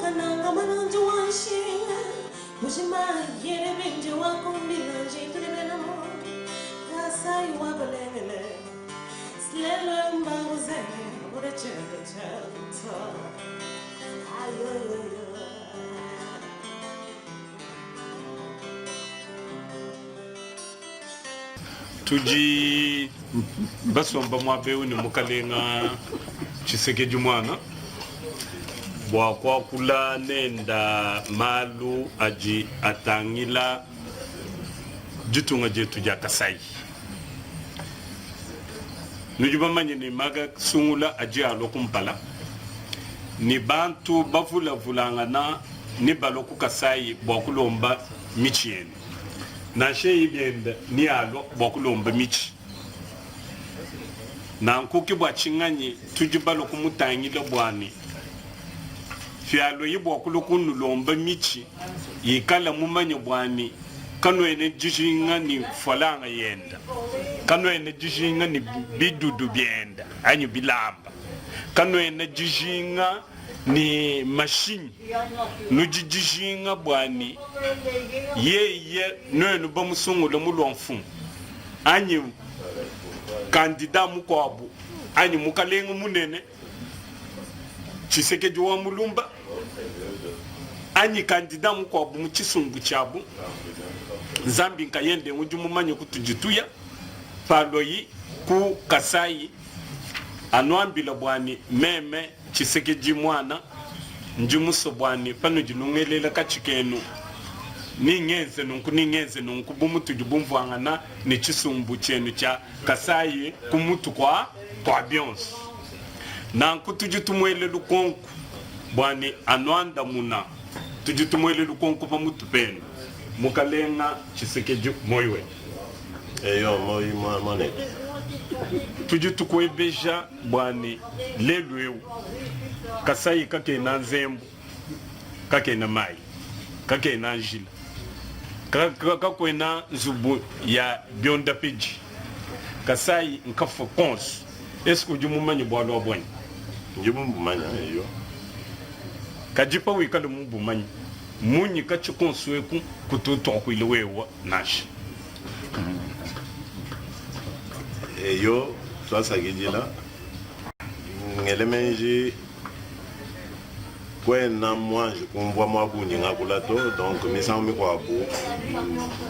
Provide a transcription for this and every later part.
Kananga mwananji wa nshinga Mbuji Mayi bindi wa kumbilanji tudi bena mu Kasai wa balengele Slelo mbanguzenge ure chende chento Ayoyoyo Tudi basomba muaba eu ne mukalenga Tshisekedi muana bua kuakula nenda malu adi atangila ditunga dietu dia Kasai. Nudi bamanye ne magasungula adi alua kumpala ne bantu bavulavulangana ne balua ku Kasai bua kulomba mitshi yenu. Nansha eyi bienda ne alua bua kulomba mitshi. Nanku ke bua tshinganyi tudi balua kumutangila bua ne, pialuaye bua kulua kunulomba mitshi, ikala mumanye bua ne, kanuena dijinga ne mfualanga yenda, kanuena dijinga ne bidudu bienda anyi bilamba, kanuena dijinga ne mashinyi, nudi dijinga bua ne, yeye nuenu bamusungule mulua mfumu anyi kandida mukuabu anyi mukalenge munene Tshisekedi wa Mulumba anyi kandida mukuabu mu tshisumbu tshiabu. Nzambi nkayende ngudi mumanye kutudi tuya paluayi ku Kasai anuambila buani meme Tshisekedi muana ndi musue buani panudi nungelela katshi kenu ni ngenze nunku ni ngenze nunku bu mutudi bumvuangana ne tshisumbu tshienu tshia Kasai ku mutu kua kua bionso. Nanku tudi tumuele lukonku bua ne anuandamuna. Tudi tumuele lukonku pa mutu penu. Mukalenga Tshisekedi moyi webe. Eyo moyi muanetu. Tudi tukuebeja bua ne lelu eu Kasai kakena nzembu, kakena mayi, kakena njila, kakuena nzubu ya biondapedi. Kasai nkafue konso. Est-ce que udi mumanye bualu abu anyi? Ndi mubumanya, eyo. Kadi pawikale mubumanye, munyi katshi konso eku kutu tuakuile wewa nansha? Eyo, tuasakidila. Ngele meji Kuena muanji kumvua muabu undi ngakula to, donc misangu mikuabu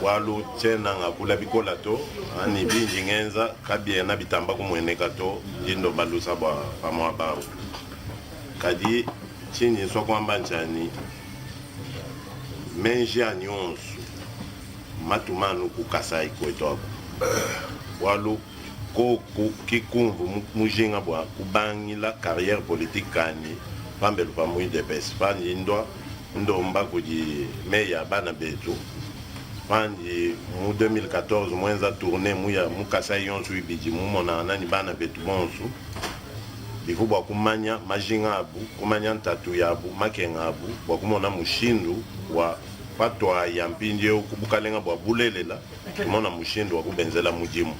bualu tshiena ngakula bikola to, anyi bindi ngenza kabiena bitamba kumueneka to, ndi ndomba lusa bua pa muaba au. Kadi tshindi nsua kuamba ntshia ni menji anyi onsu mmatuma anu ku Kasai kuetu aku, bualu Koku ki kumvu mujinga bua kubangila carriere politique kanyi pambelu pa mu udps. Pandi ndua ndomba kudi meyi a bana betu, pandi mu 2014 muenza tournee muya mu Kasai yonsu ibidi mumonangana ni bana betu bonsu, bivua bua kumanya majinga abu, kumanya ntatu yabu, makenga abu bua kumona mushindu wa patuaya mpindieu ku bukalenga bua bulelela. Tumona mushindu wa kubenzela mudimu,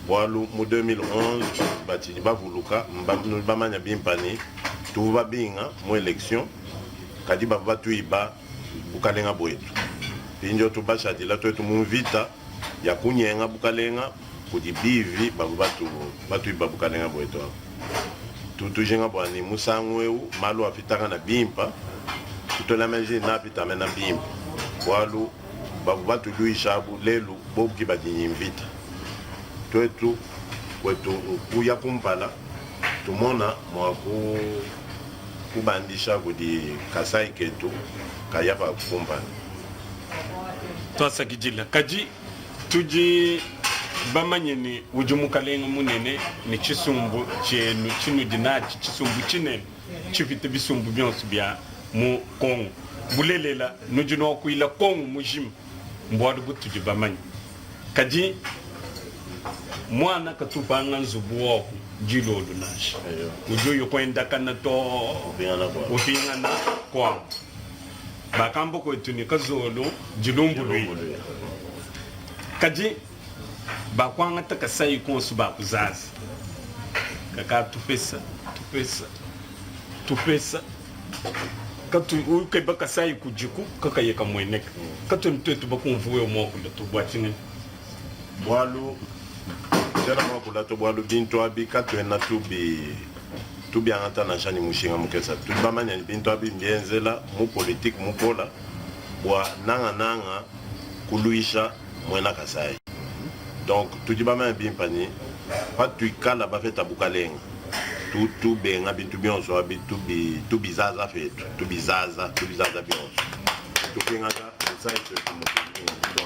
bualu mu 2011 batshidi bavuluka, nudi bamanya bimpa ni tuvua babinga mu election, kadi bavua batuiba bukalenga buetu. Mpindieu tubashadila tuetu mu mvita ya kunyenga bukalenga kudi bivi bavua batuiba bukalenga buetu abu. Tudi tujinga bua ni musangu eu malu apitakana bimpa, tutuela meji ni apita mena bimpa, bualu Bavua batuluisha abu, lelu bobu ke badi ne mvita. Tuetu kuetu nkuya kumpala, tumona mua kubandisha kudi Kasai ketu kaya pa kumpala. Tuasakidila. Kadi tudi bamanye ne udi mukalenga munene ne tshisumbu tshienu tshinudi natshi tshisumbu tshinene. tshipite bisumbu bionso bia mu Congo. Bulelela, nudi nuakuila Congo mujima, mbualu butudi bamanye. Kadi muana katu upanga nzubu waku dilolo nansha, udi uya kuendakana too upingana kuabu. Bakamba kuetu ne kazolo dilumbuluila, kadi Bakuangata Kasai konso bakuzaza kaka tupesa tupesa tupesa. Katu ukeba Kasai kudiku kakaye kamueneka. Katuena tuetu bakumvua wewe muakula to bua tshinganyi? Bualu tshiena muakula to bualu bintu abi katuena tubi tubiangata nansha ne mushinga mukesa. Tudi bamanya ne bintu abi mbienzela mu politique mukola bua nanga nanga kuluisha muena Kasai. Donc tudi bamanya bimpa ne patuikala bapeta bukalenga tu tubenga bintu bionso abi tubi tubizaza petu tubizaza tubizaza bionso tupingaja Kasai tuetu mutu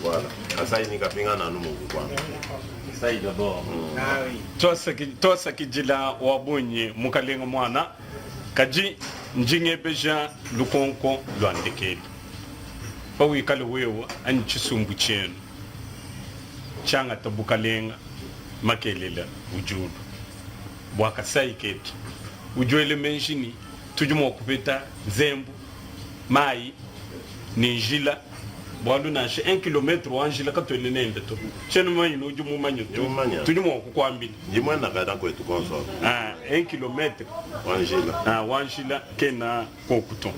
voilà Kasai ni kapingana anu mu kukwama. Kasai d'abord. Ah oui. Tuasakidila wa bungi mukalenga muana kadi ndi ngebeja lukonko lua ndekelu. Pawikale wewe anyi tshisumbu tshienu tshiangata bukalenga makelela udi ulua bua Kasai ketu, udi wela meji ne tudi mua kupeta nzembu, mayi ne njila, bualu nansha un kilometre wa njila katuena nende to. Tshiena mumanye ni udi mumanye to, tudi mua kukuambila. Ndi muena kana kuetu konso aku. Ah, un kilometre wa njila. Ah, wa njila kena koku to.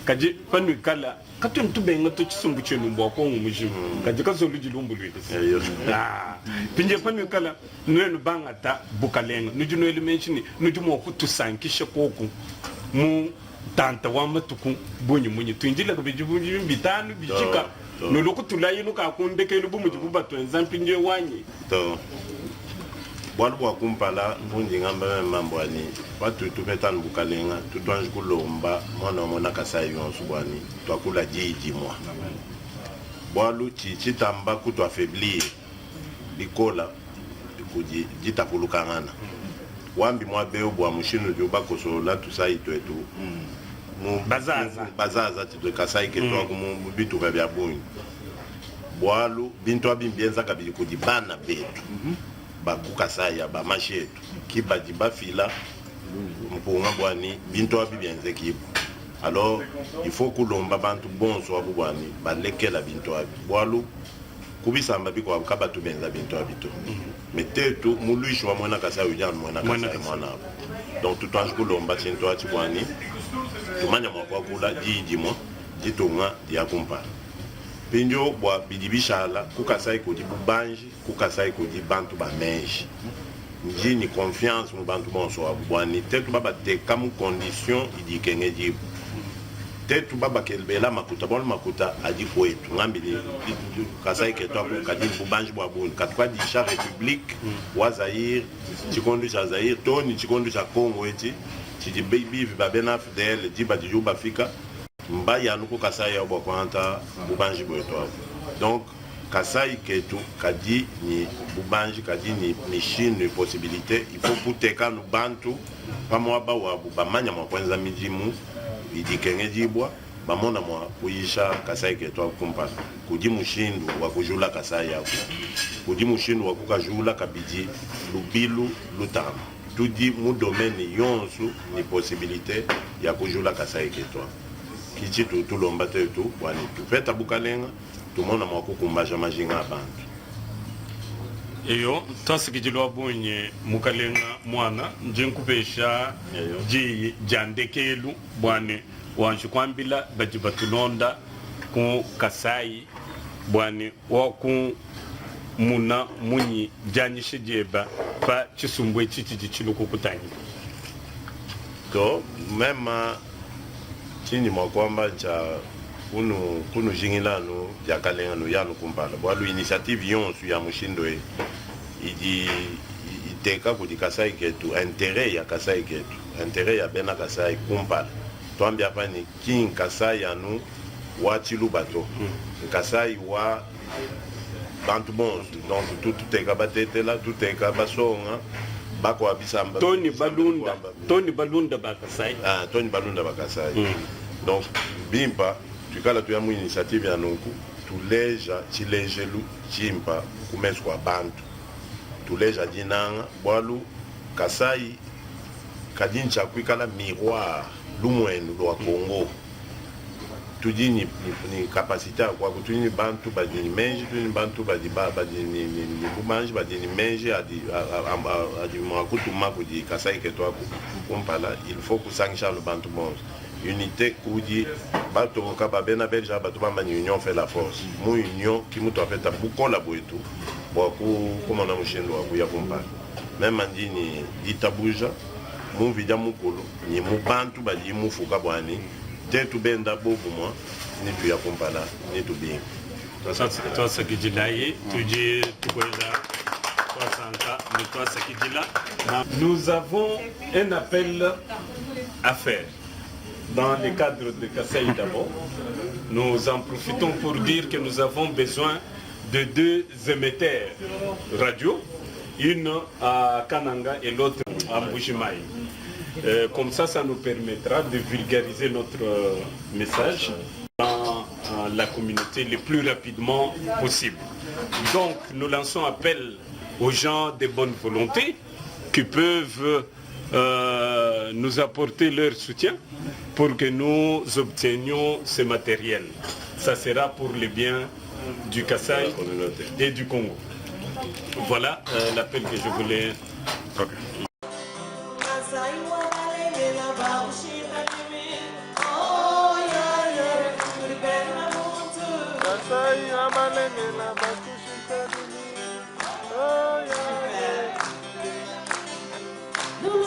Kadi panuikala katuena tubenga to tshisumbu tshienu mbua Kongo mujima, kadi kazolu dilumbuluile se. Ah, mpindieu panuikala nuenu bangata bukalenga, nudi nuela meji ne nudi mua kutusankisha koku mu ntanta wa matuku bungi munyi? Tuindile kabidi bidimu bitanu bijika, nulue kutulaya nuka ku ndekelu bu mudibu batuenza mpindieu anyi? To. Bualu bua kumpala bundi ngamba meme mbua ne, patudi tupeta anu bukalenga, tutu anji kulomba muana wa muena Kasai yonso bua ne tuakula diyi dimua. Bualu tshidi tshitamba kutu affaiblir bikola kudi ditapulukangana. Wambi muaba eu bua mushindu udibu bakosolola tusayi tuetu mu Bazaza. bazaza tshitue Kasai ketu aku mu bitupa bia bungi. Bualu bintu abi mbienza kabidi kudi bana betu ba ku Kasai aba, mashi etu ki badi bafila mpunga bua ni bintu abi bienzekibua. Alors il faut kulomba bantu bonso abu bua ni balekela bintu abi, bualu ku bisamba bikuabu kabatu benza bintu abi to. Mais tetu muluishi wa muena Kasai udi anu muena Kasai muanabu. Donc tutu anji kulomba tshintu atshi bua ni tumanya mua kuakula diyi dimua, ditunga dia kumpala. Mpindieu bua bidi bishala, ku Kasai kudi bubanji, ku Kasai kudi bantu ba meji. Ndi ne confiance mu bantu bonso abu bua ne tetu babateka mu condition idi ikengedibua. Tetu babakebela makuta, bualu makuta adi kuetu. Ngambi ne Kasai ketu aku kadi ne bubanji bua bungi. Katukadisha Republique wa Zaire, tshikondo tshia Zaire too ne tshikondo tshia Congo etshi tshidi bivi ba bena AFDL diba didibu bafika, mbaye anu ku Kasai abu bua kuangata bubanji buetu abu. Donc Kasai ketu kadi ne bubanji, kadi ne mishindu ne possibilite. Il faut kuteka anu bantu pa muaba wabu bamanya mua kuenza midimu idi ikengedibua, bamona mua kuyisha Kasai ketu aku kumpala. Kudi mushindu wa kujula Kasai aku, kudi mushindu wa kukajula kabidi lubilu lutamba. Tudi mu domaine yonsu ne possibilite ya kujula Kasai ketu aku. Ki tshitu tulomba tuetu bua ne tupeta bukalenga, tumona mua kukumbaja majinga a bantu. Eyo, tuasakidila wa bungi mukalenga muana, ndi nkupesha diyi dia ndekelu bua ne wanji kuambila badi batulonda ku Kasai bua ne wa kumuna munyi dianyisha dieba pa tshisumbu etshi tshidi tshilua kukutangila. To, mema tshindi mua kuamba ntshia kunu kunujingila anu diakalenga, nuya anu kumpala, bualu initiative yonsu ya mushindu eyi idi iteka kudi Kasai ketu, interet ya Kasai ketu, interet ya bena Kasai kumpala. Tuambi apa ne ki nkasai anu wa tshiluba to, nkasai wa bantu bonsu. Donc tuteka batetela, tuteka basonga, bakua bisamba, Tony Balunda, Tony Balunda ba Kasai. Ah, Tony Balunda ba Kasai. Donc bimpa tuikala tuya mu initiative ya nunku, tuleja tshilejelu tshimpa ku mesu kua bantu, tuleja dinanga, bualu Kasai kadi ntshia kuikala miroir lumuenu lua Congo. Tudi ne, ne, ne capacité ya kuaku, tudi ne bantu badi ne meji, tudi ne bantu badi ba, badi ne, ne, ne bubanji, badi ne meji adi, adi mua kutuma kudi Kasai ketu aku kumpala. Il faut kusangisha anu bantu bonso. Unite kudi batoboka ba bena Belge aba batu bamba ne union fait la force. Mu union ki mutuapeta bukola buetu bua kumona mushindu wa kuya kumpala. Mema ndi ne ditabuja mu Mvidia Mukulu ne mu bantu badiyi mufuka bua ne tetu benda bobumua ne tuya kumpala ne tubinga. Tuasakidilayi, tudi tukuela tuasanka ne tuasakidila. Nous avons un appel à faire dans le cadre de Kasaï d'abord. Nous en profitons pour dire que nous avons besoin de deux émetteurs radio, une à Kananga et l'autre à Mbujimayi. Comme ça, ça nous permettra de vulgariser notre message dans la communauté le plus rapidement possible. Donc, nous lançons appel aux gens de bonne volonté qui peuvent nous apporter leur soutien pour que nous obtenions ce matériel. Ça sera pour le bien du Kasaï et du Congo. Voilà l'appel que je voulais. Okay. Kasai wa balengela ba ushita kimi. Oh yeah yeah, tulibena muntu. Kasai abalengela bakushita nini. Oh yeah.